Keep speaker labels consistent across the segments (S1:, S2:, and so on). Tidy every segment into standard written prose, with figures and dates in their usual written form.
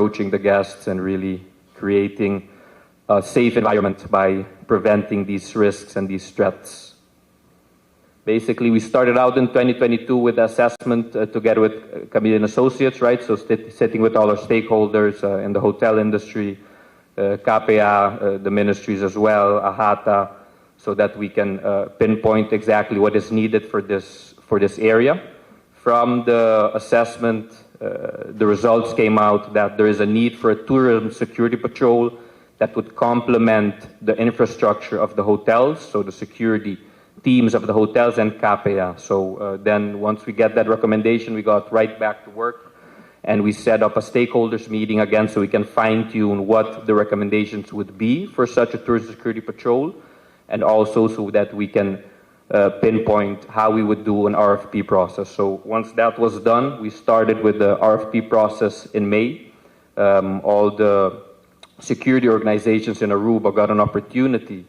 S1: approaching the guests and really creating a safe environment by preventing these risks and these threats. Basically, we started out in 2022 with assessment together with Camilion Associates, right? So sitting with all our stakeholders in the hotel industry, KPA, the ministries as well, AHATA, so that we can pinpoint exactly what is needed for this area. From the assessment, the results came out that there is a need for a tourism security patrol that would complement the infrastructure of the hotels, so the security teams of the hotels and KPA. So then once we get that recommendation, we got right back to work and we set up a stakeholders meeting again so we can fine tune what the recommendations would be for such a tourism security patrol and also so that we can pinpoint how we would do an RFP process. So once that was done, we started with the RFP process in May. All the security organizations in Aruba got an opportunity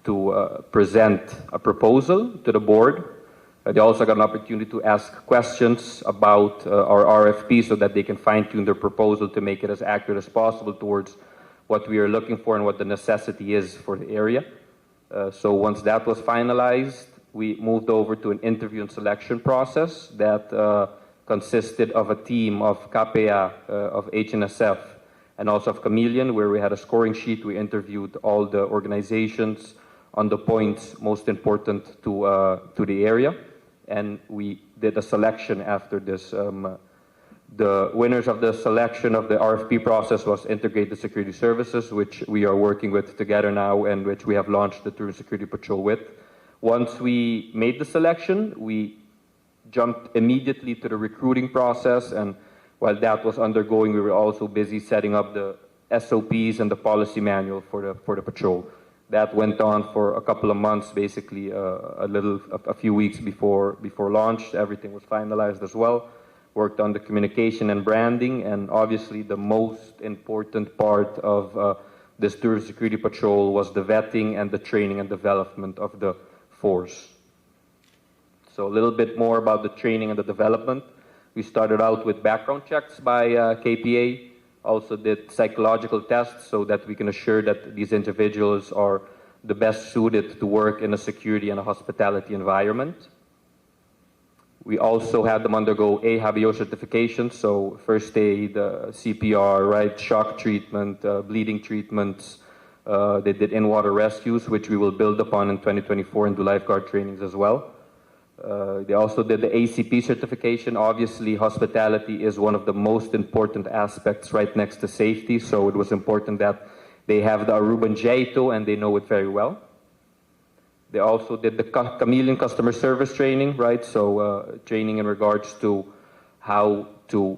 S1: to present a proposal to the board. They also got an opportunity to ask questions about our RFP so that they can fine tune their proposal to make it as accurate as possible towards what we are looking for and what the necessity is for the area. So once that was finalized, we moved over to an interview and selection process that consisted of a team of KPA, of HNSF, and also of Chameleon, where we had a scoring sheet. We interviewed all the organizations on the points most important to the area, and we did a selection after this. The winners of the selection of the RFP process was Integrated Security Services, which we are working with together now and which we have launched the Tourism Security Patrol with. Once we made the selection, we jumped immediately to the recruiting process, and while that was undergoing, we were also busy setting up the SOPs and the policy manual for the patrol. That went on for a couple of months, basically a few weeks before launch. Everything was finalized as well. Worked on the communication and branding, and obviously the most important part of this Tourism Security Patrol was the vetting and the training and development of the force. So a little bit more about the training and the development. We started out with background checks by KPA, also did psychological tests so that we can assure that these individuals are the best suited to work in a security and a hospitality environment. We also had them undergo EHBO certification, so first aid, CPR, right, shock treatment, bleeding treatments. They did in-water rescues, which we will build upon in 2024 and do lifeguard trainings as well. They also did the ACP certification. Obviously, hospitality is one of the most important aspects right next to safety, so it was important that they have the Aruban Jeito and they know it very well. They also did the Chameleon customer service training, right? So training in regards to how to,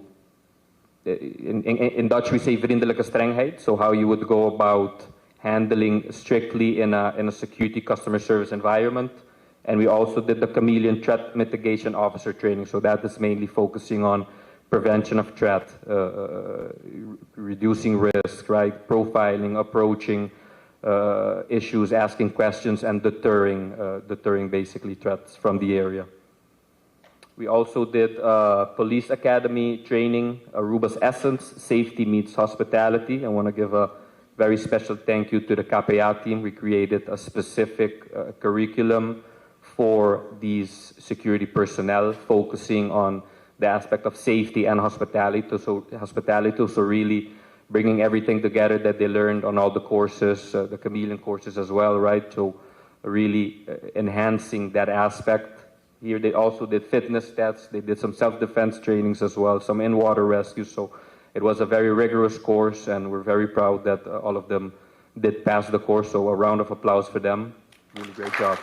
S1: in Dutch we say vriendelijke strengheid, so how you would go about handling strictly in a security customer service environment. And we also did the Chameleon Threat Mitigation Officer training. So that is mainly focusing on prevention of threat, reducing risk, right? Profiling, approaching issues, asking questions, and deterring basically threats from the area. We also did police academy training, Aruba's Essence, Safety Meets Hospitality. I want to give a very special thank you to the KPA team. We created a specific curriculum for these security personnel, focusing on the aspect of safety and hospitality. So really bringing everything together that they learned on all the courses, the Chameleon courses as well, right? So really enhancing that aspect. Here they also did fitness tests. They did some self-defense trainings as well, some in-water rescue. So it was a very rigorous course, and we're very proud that all of them did pass the course. So a round of applause for them. Really great job.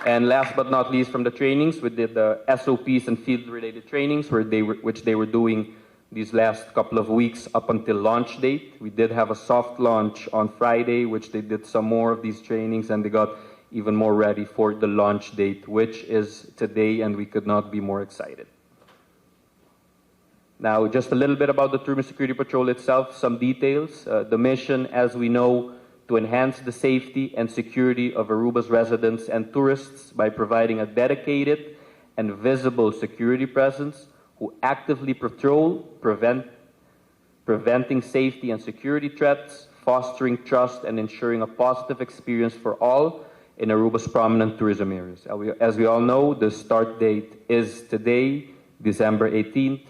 S1: And last but not least, from the trainings, we did the SOPs and field-related trainings, which they were doing these last couple of weeks up until launch date. We did have a soft launch on Friday, which they did some more of these trainings, and they got even more ready for the launch date, which is today, and we could not be more excited. Now, just a little bit about the Tourism Security Patrol itself, some details. The mission, as we know, to enhance the safety and security of Aruba's residents and tourists by providing a dedicated and visible security presence who actively patrol, preventing safety and security threats, fostering trust, and ensuring a positive experience for all in Aruba's prominent tourism areas. As we all know, the start date is today, December 18th.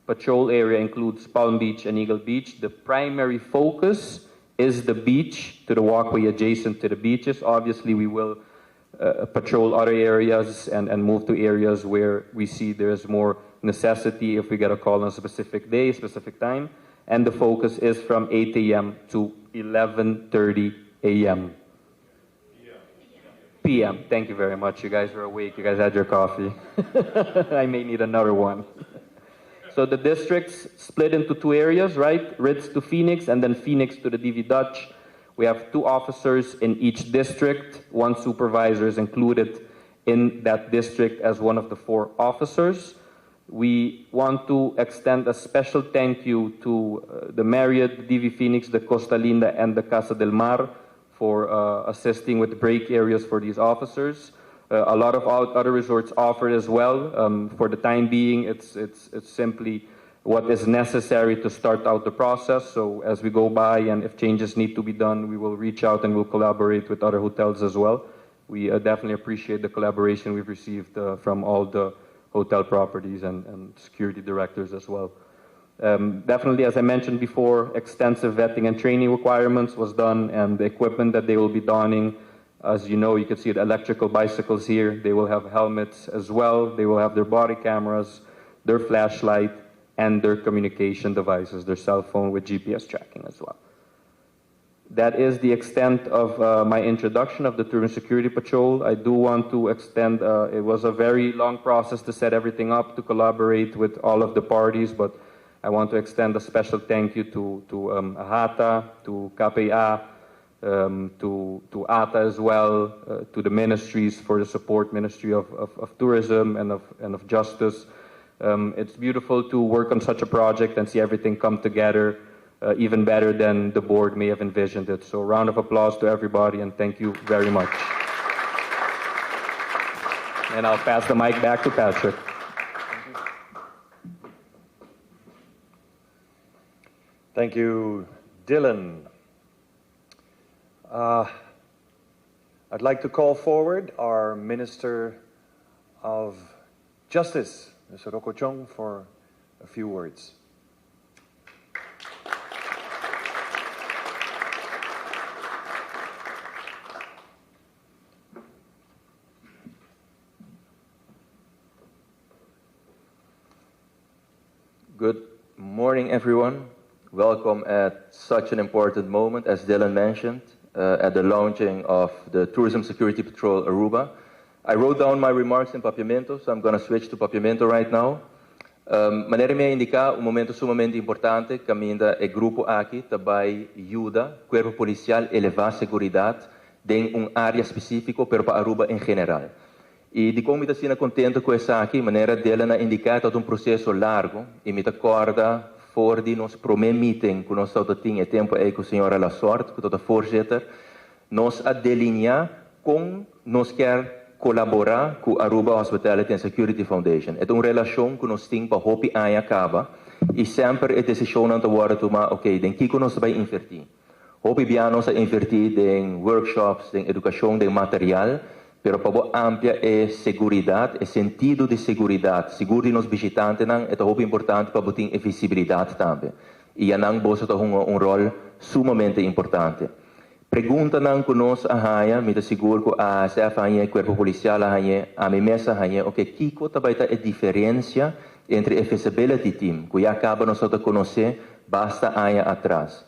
S1: Patrol area includes Palm Beach and Eagle Beach. The primary focus is the beach to the walkway adjacent to the beaches. Obviously, we will patrol other areas and move to areas where we see there's more necessity if we get a call on a specific day, specific time. And the focus is from 8 a.m. to 11:30 a.m. PM. Thank you very much. You guys are awake. You guys had your coffee. I may need another one. So the districts split into two areas, right? Ritz to Phoenix and then Phoenix to the DV Dutch. We have two officers in each district. One supervisor is included in that district as one of the four officers. We want to extend a special thank you to the Marriott, the DV Phoenix, the Costa Linda, and the Casa del Mar for assisting with break areas for these officers. A lot of other resorts offer it as well. For the time being, it's simply what is necessary to start out the process. So as we go by and if changes need to be done, we will reach out and we'll collaborate with other hotels as well. We definitely appreciate the collaboration we've received from all the hotel properties and security directors as well. Definitely, as I mentioned before, extensive vetting and training requirements was done, and the equipment that they will be donning, as you know, you can see the electrical bicycles here. They will have helmets as well. They will have their body cameras, their flashlight, and their communication devices, their cell phone with GPS tracking as well. That is the extent of my introduction of the Tourism Security Patrol. I do want to extend, it was a very long process to set everything up, to collaborate with all of the parties, but I want to extend a special thank you to AHATA, to KPA, to ATA as well, to the ministries for the support, Ministry of Tourism and of Justice. It's beautiful to work on such a project and see everything come together even better than the board may have envisioned it. So, round of applause to everybody and thank you very much. And I'll pass the mic back to Patrick.
S2: Thank you, Dylan. I'd like to call forward our Minister of Justice, Mr. Rocco Tjong, for a few words.
S3: Good morning, everyone. Welcome at such an important moment, as Dylan mentioned, at the launching of the Tourism Security Patrol Aruba. I wrote down my remarks in Papiamento, so I'm going to switch to Papiamento right now. Manera mi a indica, un momento sumamente importante, caminda e grupo aki ta bay yuda cuerpo policial eleva seguridad den un area specifico, pero pa Aruba en general. Y di con mi ta contento cu esaki, manera Dylan a indica, ta un proceso largo, y mi ta corda for di nos prome meeting cu nos tabatin e tempo ey cu señora Lasort, cu ta voorzitter, nos a delinea con nos kier colabora cu Aruba Hospitality and Security Foundation. E ta un relacion cu nos tin pa hopi aña caba y semper e decision ta wordo tuma, ok, den kico nos ta bay inverti. Hopi bia nos a inverti den workshops, den educacion, den material, pero pa amplia e seguridad, e sentido di seguridad, sigur di nos bishitantenan, ta hopi importante pa tin visibilidad tambe. Y einan boso ta un rol sumamente importante. Preguntanan cu nos a haya, mi ta sigur cu ASF a haya, Cuerpo Policial a haya, ami mes a haya, ok, kico tambe ta e diferencia entre e visibility team, cu ya caba nos a conoce basta aña atras.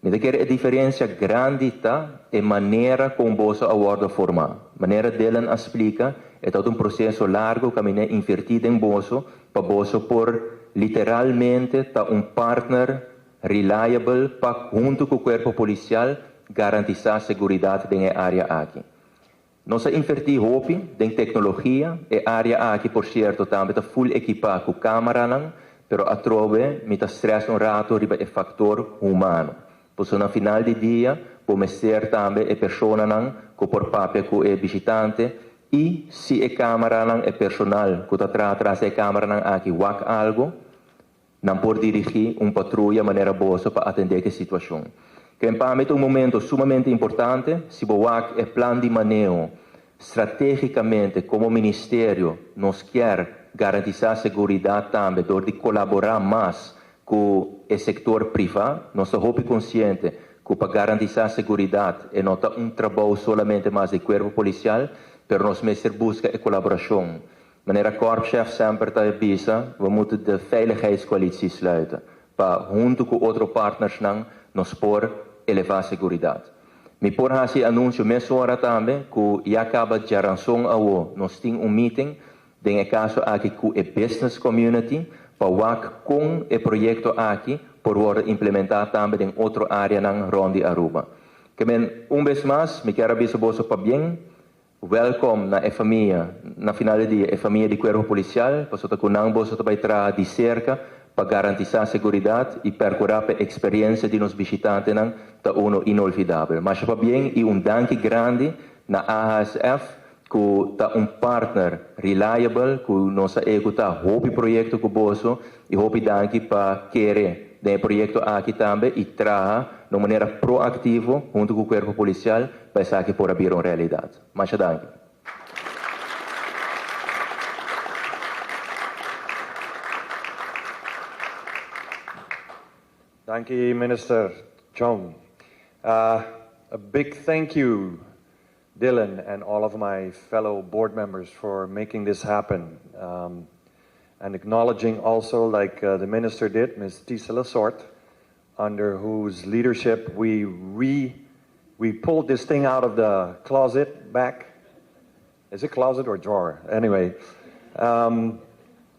S3: Mi ta kere e diferencia grandi ta e manera con boso a wordo forma. Manera Dylan a splica, e ta un proceso largo caminda a inverti den boso, pa boso por literalmente ta un partner reliable pa hunto cu e cuerpo policial garantisa seguridad den e area aki. Nos a inverti hopi den tecnologia, e area aki, por cierto, tambe ta full equipa cu cameranan, pero atrobe mi ta stress un rato riba e factor humano. Pasobra na final di dia, por ser tambe e personanan cu por papia cu e bishitante. Y si e camaranan, e personal cu ta traha tras di e camaranan aki wak algo, nan por dirigi un patruya manera boso pa atende cu e situacion. Ken pa mi ta un momento sumamente importante, si bo wak e plan di maneho strategicamente como ministerio nos kier garantisa seguridad tambe door di colabora mas cu e sector priva. Nos ta hopi consciente cu pa garantisa seguridad e no ta un trabou solamente mas di cuerpo policial, pero nos mester busca e colaboracion. Manera Korpschef semper ta bisa, we moeten de veiligheidscoalitie sluiten pa hunto cu otro partnersnan nos por eleva seguridad. Mi por haci e anuncio mesora tambe cu ya caba djaranson awo nos tin un meeting, den e caso aki cu e business community, pa wak con e proyecto aki por wordo implementa tambe den otro areanan rond di Aruba. Ke men, un bes mas, mi kier a bisa boso pabien, welkom na e famia, na final di dia, e famia di Cuerpo Policial, pasobra ta cu nan boso ta bay traha di cerca pa garantisa seguridad y percura pa e experiencia di nos bishitantenan ta uno inolvidabel. Masha pabien y un danki grandi na AHSF cu ta un partner reliable cu nos a ehecuta hopi proyecto cu boso y hopi danki pa kere den e proyecto aki tambe y traha na un manera proactivo hunto cu Cuerpo Policial pa esaki por a bira un realidad. Masha danki.
S2: Danki Minister Chong. A big thank you Dylan and all of my fellow board members for making this happen. And acknowledging also, like the minister did, Ms. Tisa Lasort, under whose leadership we re we pulled this thing out of the closet back. Is it closet or drawer? Anyway, and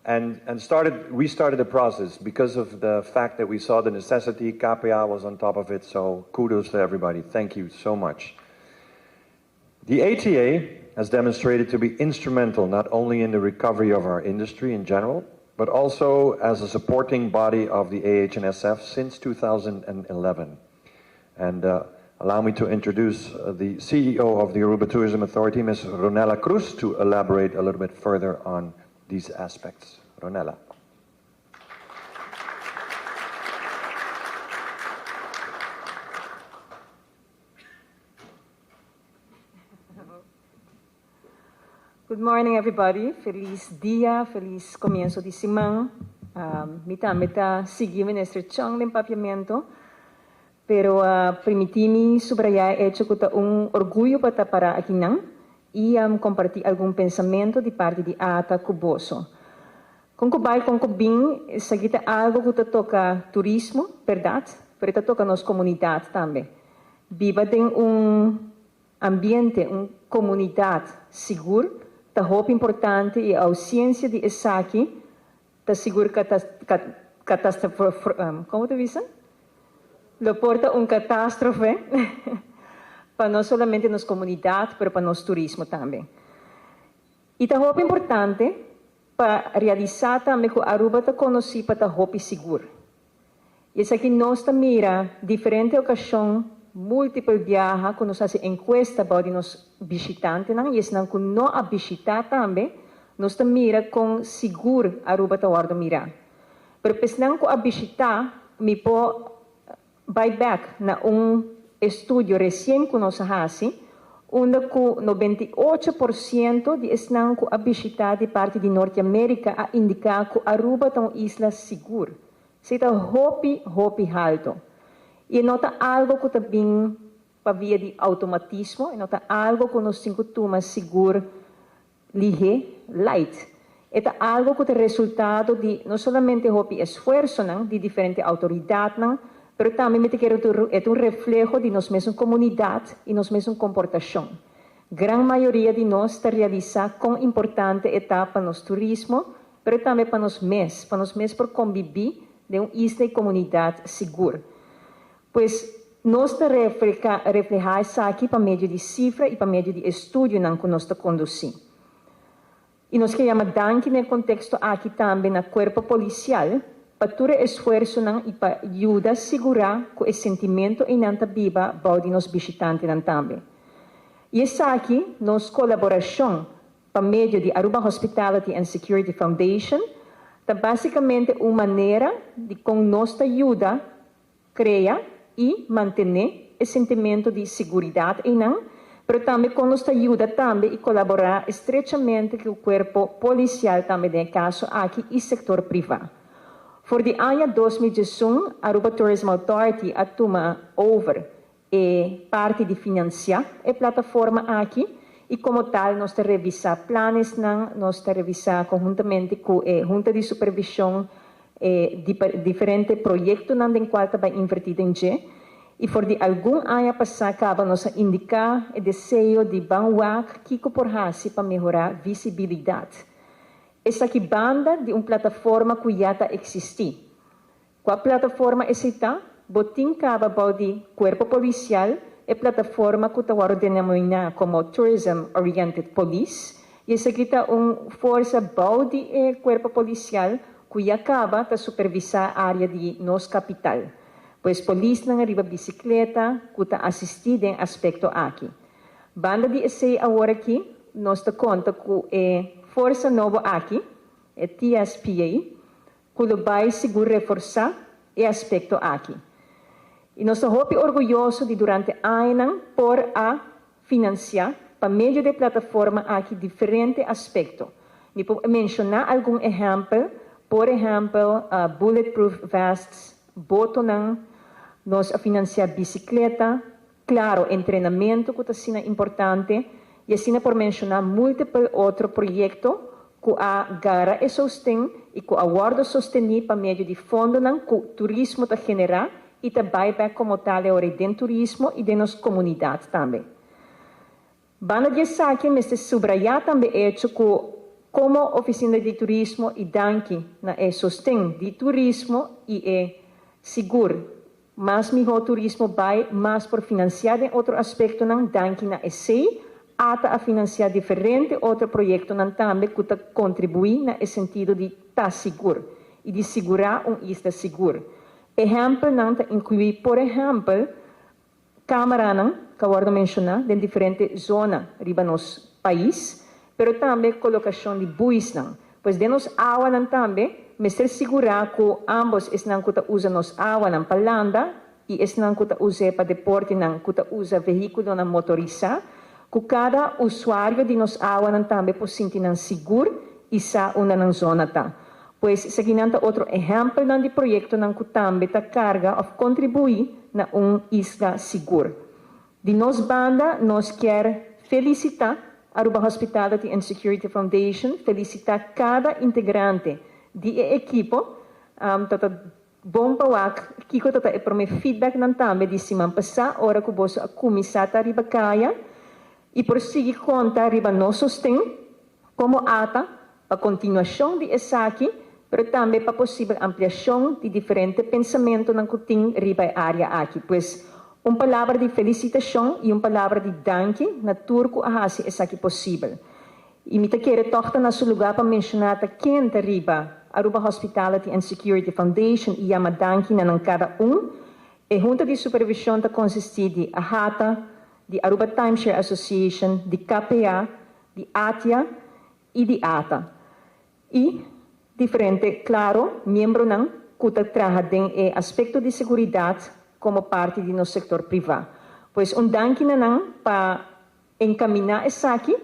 S2: and started restarted the process because of the fact that we saw the necessity. KPA was on top of it, so kudos to everybody. Thank you so much. The ATA has demonstrated to be instrumental not only in the recovery of our industry in general, but also as a supporting body of the AHNSF since 2011. And allow me to introduce the CEO of the Aruba Tourism Authority, Ms. Ronella Cruz, to elaborate a little bit further on these aspects. Ronella.
S4: Good morning everybody, felis dia, felis comienso di siman. Mi tambe ta sigui Minister Chong den Papiamento, pero permiti mi subraya e hecho cu ta un orguyo pa ta para akinan y comparti algun pensamento di parti di ata cu boso. Con cu bay, con cu bin, esaki ta algo cu ta toca turismo, berdad, pero e ta toca nos comunidad tambe. Biba den un ambiente, un comunidad sigur ta hopi importante y ausencia di esaki ta sigur como ta bisa? Lo por ta un catastrofe pa no solamente nos comunidad pero pa nos turismo tambe. Y ta hopi importante pa realisa tambe cu Aruba ta conoci pa ta hopi sigur. Y esaki nos ta mira diferente ocasion, multiple biaha cu nos haci encuesta bao di nos bishitantenan y esnan cu no a bishita tambe, nos ta mira con sigur Aruba ta wordo mira. Pero p'esnan cu a bishita, mi por bai bek na un estudio recien cu nos a haci, unda cu 98% di esnan cu a bishita di parti di Norte America a indica cu Aruba ta un isla sigur. Esey ta hopi, hopi halto. Y e no ta algo cu ta bin pa via di automatismo, e no ta algo cu nos tin cu tuma sigur lihe, light. E ta algo cu ta resultado di no solamente hopi esfuersonan di diferente autoridadnan, pero tambe mi ta kere e ta un refleho di nos mesun comunidad y nos mesun comportacion. Gran mayoria di nos ta realisa con importante e ta pa nos turismo, pero tambe pa nos mes, pa nos mes por conbibi den un isla y comunidad sigur. Pues, nos ta refleha esaki pa medio di cifra y pa medio di estudionan cu nos ta conduci. Y nos ke yama danki na e contexto aki tambe na Cuerpo Policial pa tur e esfuerzonan y pa yuda sigura cu e sentimento eynan ta biba bou di nos bishitantenan tambe. Y esaki, nos colaboracion. pa medio di Aruba Hospitality and Security Foundation ta basicamente un manera di con nos ta yuda crea y mantene e sentimento di siguridad eynan, pero tambe con nos ta yuda tambe y colabora estrechamente cu cuerpo policial tambe den e caso aki y sector priva. For di aña 2011 Aruba Tourism Authority a tuma over e parti di financia e plataforma aki y como tal nos ta revisa planesnan, nos ta revisa conhuntamente cu e Hunta di Supervision e diferente proyectonan den cual ta bay inverti den dje. Y for di algun aña pasa caba nos a indica e deseo di ban wak kico por haci pa mehora visibilidad. Esaki banda di un plataforma cu ya ta existi. Cua plataforma esey ta? Bo tin caba bou di Cuerpo Policial e plataforma cu ta wordo denomina como Tourism Oriented Police y esaki ta un forsa bou di e Cuerpo Policial cu ya caba ta supervisa area di nos capital. Pues polisnan riba bicicleta cu ta asisti den aspecto aki. Banda di esey awor aki nos ta conta cu e forsa nobo aki, e TSPA, cu lo bay sigur reforsa e aspecto aki. Y nos ta hopi orguyoso di durante añanan por a financia pa medio di e plataforma aki diferente aspecto. Mi por menciona algun ehempel, por ehempel bulletproof vests, botonan, nos a financia bicicleta, claro entrenamento cu ta asina importante y asina por menciona multiple otro proyecto cu a gara e sosten y cu a wordo sosteni pa medio di fondonan cu turismo ta genera y ta bay bek como tal e ora den turismo y den nos comunidad tambe. Banda di esaki mester subraya tambe hecho cu como Oficina di Turismo y danki na e sosten di turismo y e sigur mas miho turismo bay mas por financia den otro aspectonan danki na esey ATA a financia diferente otro proyectonan tambe cu ta contribui na e sentido di ta sigur y di sigura un isla sigur. Ehempelnan ta inclui por ehempel camaranan cu a wordo menciona den diferente zona riba nos pais, pero tambe colocacion di buisnan. Pues den nos awanan tambe mester sigura cu ambos esnan cu ta usa nos awanan pa landa y esnan cu ta us'e pa deportenan cu ta usa vehiculonan motorisa, cu cada usuario di nos awanan tambe por sinti nan sigur y sa unda nan zona ta. Pues esakinan ta otro ehempelnan di proyectonan cu tambe ta carga of contribui na un isla sigur. Di nos banda nos kier felicita Aruba Hospitality and Security Foundation, felicita cada integrante di e ekipo. Ta ta bon pa wak kico ta ta e prome feedbacknan tambe di siman pasa ora cu boso a cuminsa ta riba caya y por sigui conta riba nos sosten como ata pa continuacion di esaki pero tambe pa posibel ampliacion di diferente pensamentonan cu tin riba e area aki. Pues un palabra di felicitacion y un palabra di danki na tur cu a haci esaki posibel. Y mi ta kere toch ta na su lugar pa menciona ta ken ta riba Aruba Hospitality and Security Foundation y yama danki na nan cada un. E Hunta di Supervision ta consisti di AHATA, di Aruba Timeshare Association, di KPA, di ATIA y di ata. Y diferente, claro, miembronan cu ta traha den e aspecto di seguridad como parti di nos sector priva. Pues un danki na nan pa encamina esaki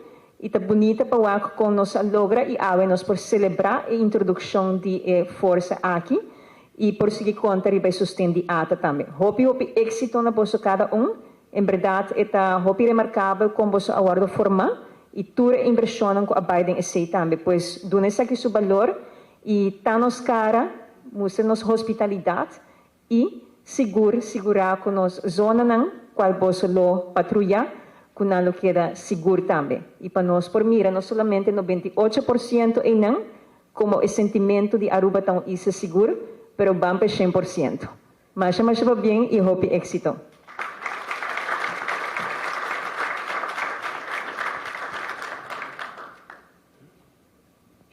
S4: y ta bunita pa wak con nos a logra y awe nos por celebra e introduccion di e forsa aki y por sigui conta riba e sosten di ata tambe. Hopi hopi exito na boso cada un. En berdad e ta hopi remarcabel con boso a wordo forma y tur e inversionnan cu a bay den esey tambe. Pues duna esaki su balor y ta nos cara, mustra nos hospitalidad y sigur sigura cu nos zonanan cual boso lo patruya cu nan lo keda sigur tambe. Y pa nos por mira no solamente 98% eynan como e sentimento di Aruba ta un isla sigur, pero ban pa e 100%. Masha masha pabien y hopi exito.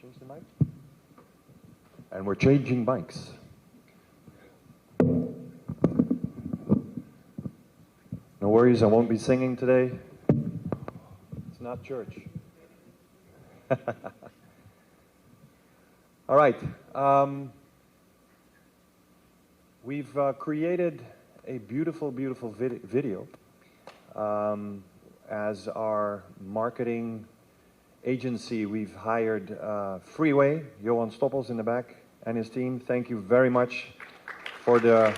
S2: Change the mic. And we're changing mics. No worries, I won't be singing today. It's not church. All right. We've created a beautiful, beautiful video as our marketing agency. We've hired Freeway, Johan Stoppels in the back, and his team. Thank you very much for the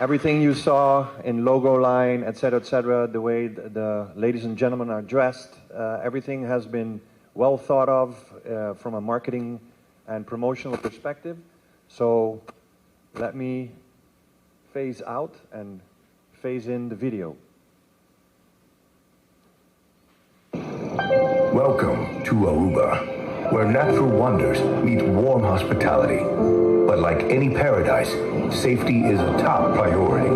S2: everything you saw in logo line, et cetera, et cetera, the way the ladies and gentlemen are dressed, everything has been well thought of from a marketing and promotional perspective. So let me phase out and phase in the video.
S5: Welcome to Aruba, where natural wonders meet warm hospitality. But like any paradise, safety is a top priority.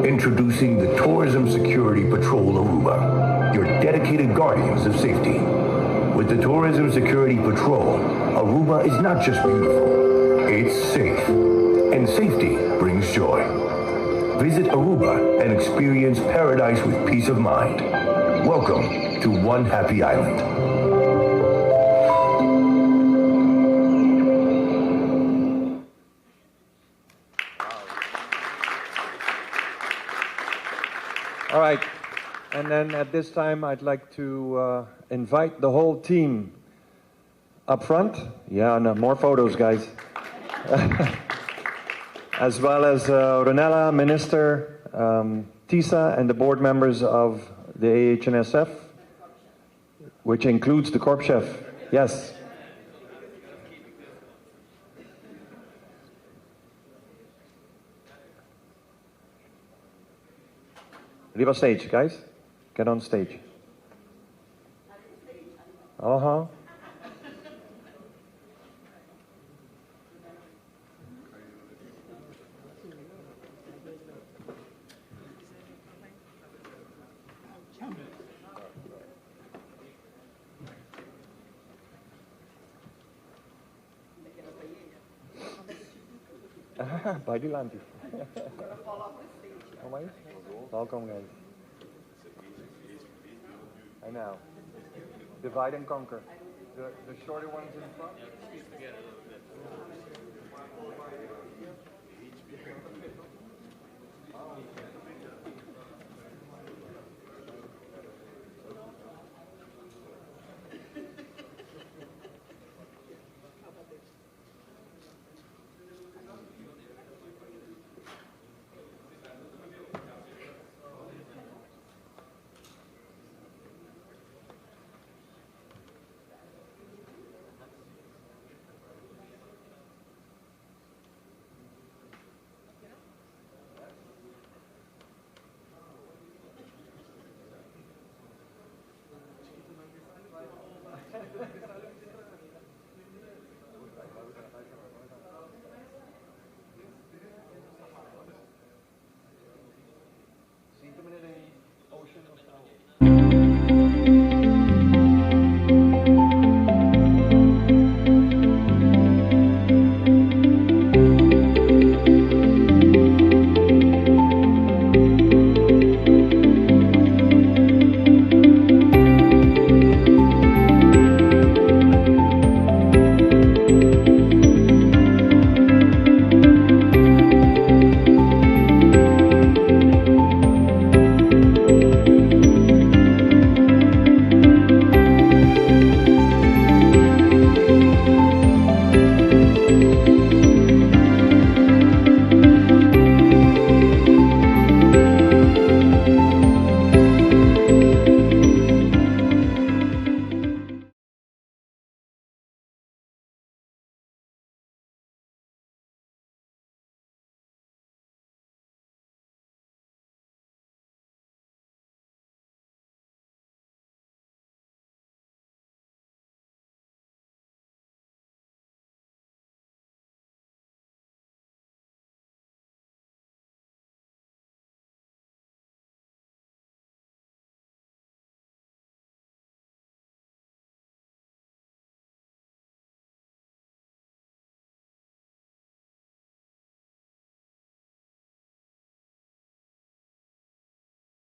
S5: Introducing the Tourism Security Patrol Aruba, your dedicated guardians of safety. With the Tourism Security Patrol, Aruba is not just beautiful, it's safe. And safety brings joy. Visit Aruba and experience paradise with peace of mind. Welcome to One Happy Island.
S2: All right. And then at this time, I'd like to invite the whole team up front. Yeah, no, more photos, guys. As well as Ronella, Minister, Tisa, and the board members of the AHNSF, which includes the Korpschef. Yes. Riba stage, guys. Get on stage. Bai dilanti. Welcome, guys. I know. Divide and conquer. The shorter ones in front.